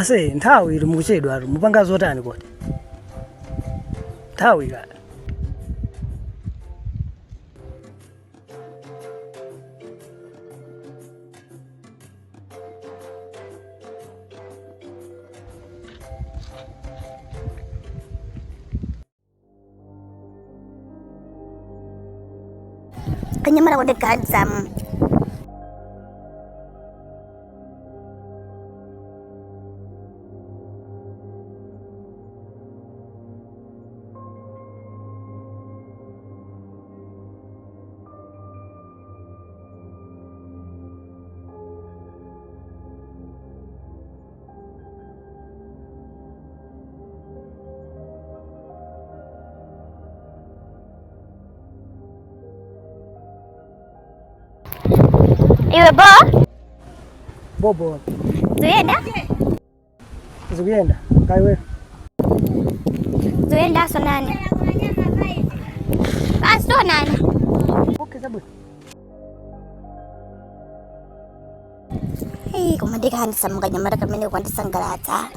Ase nthawi ili mukuchedwa atu mupanga zotani kodi? Nthawi ka. Kanyamata kuti handsome. Iwe bo, Bobo zuyenda? zikuyenda kaiwe. Zuyenda sonani. Asonani. Okay zabwe. Hey, koma ndi ka handsome kanyamata kamene kwandisangalatsa.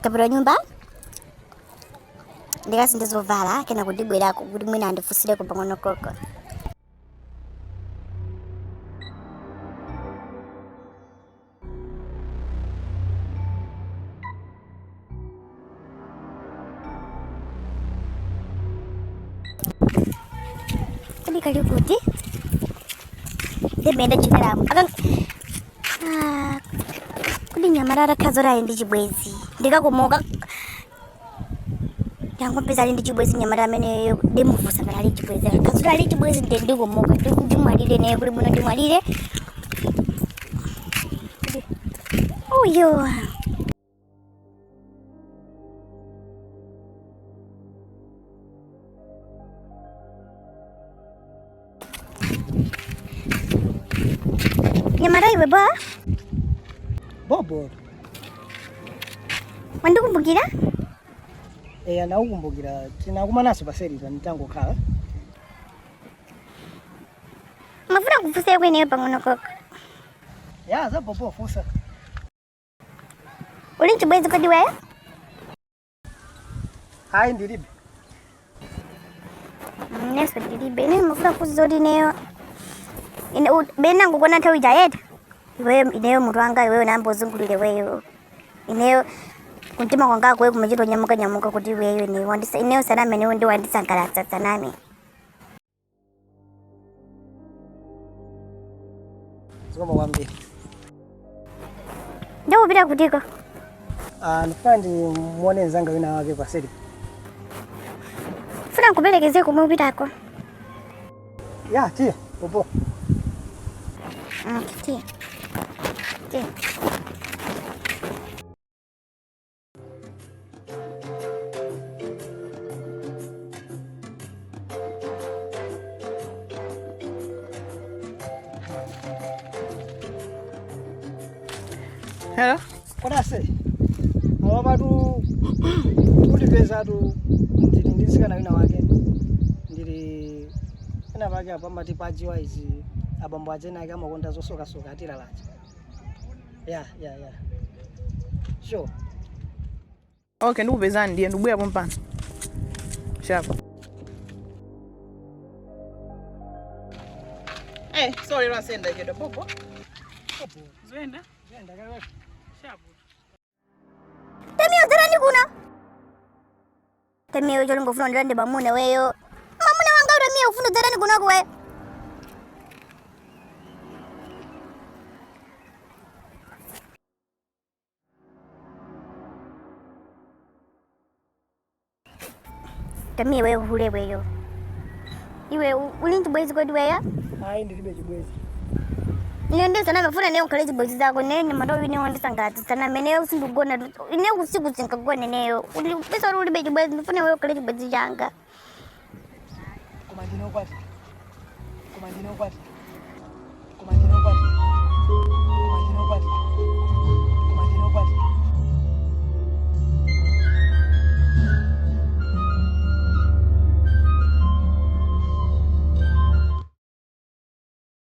Kapita nyumba ndikasinthe zovala kena kundibwerako kuti mwina andifunsireko pang'ono koko. Kodi kali kuti ndimene chikalamo Ah, kodi nyamata atakhala ali ndi chibwezi ndikakomoka ndangopeza ali ndi chibwezi nyamata ameneyo ndimufunsa ngati ali chibwezi akazoti ali chibwezi nde ndikomoka ndimwalire naye kuli bwino ndimwalire uyo. Nyamata iwe ba Bobo. Wandikumbukira? Eya, ndakukumbukira, tinakumanaso paseri pa mtangokhala. Mafuna kufunsa kweneyo pang'ono koko. Ya za bobo funsa. Uli nchibwezi kodi weyo? Hayi, ndilibe. Neso ndilibe. Ine mafuna kufunsa zoti ineyo ine bena ngukona nthawi ija iweyo ineyo mutu wanga iweyo nambozungulire weyo ineyo kumtima kwanga kwe kumachito nyamuka nyamuka kuti iweyo ineyo wandisa ineyo saname ineyo ndi wandisangalatsa saname. Zikomo kwambiri. Ndikupita kutiko? Ah, ndifuna ndimuone mzanga wina wake paseri. Funa nkuperekeze kumwe upitako? Ya, tiye popo. Tiye tiye. Hello. Kodase awapatu ulipezatu ndili ndi mtsikana wina wake ndili ena pake apa amati pajiwa izi abambo ajena ake amakonda zosokasoka atilalacha. Ya, sure. Okay, ndikupezani ndiye ndikubwera pompano. Sharp. Eh, sorry lwasenda chedwa popo. Zoenda? Zoenda kale. Sharp. Tamiyo dzerani kuna. Tamiyo cholinga ufuna ndilande mamuna weyo. Mamuna wanga Tamiyo ufuna dzerani kunako weyo. Tamiyo weyo hule weyo. Iwe uli nchibwezi kodi weyo? Ayi, ndilibe chibwezi. Ine ndisana mafuna ne ukhale chibwezi chako ne nyamata ine wandisangalatsa sana mene usindugona ine usiku sinkagona neyo uli pesa uli ulibe chibwezi ndifuna wewe ukhale chibwezi changa. Koma ndine okwati. Koma ndine okwati.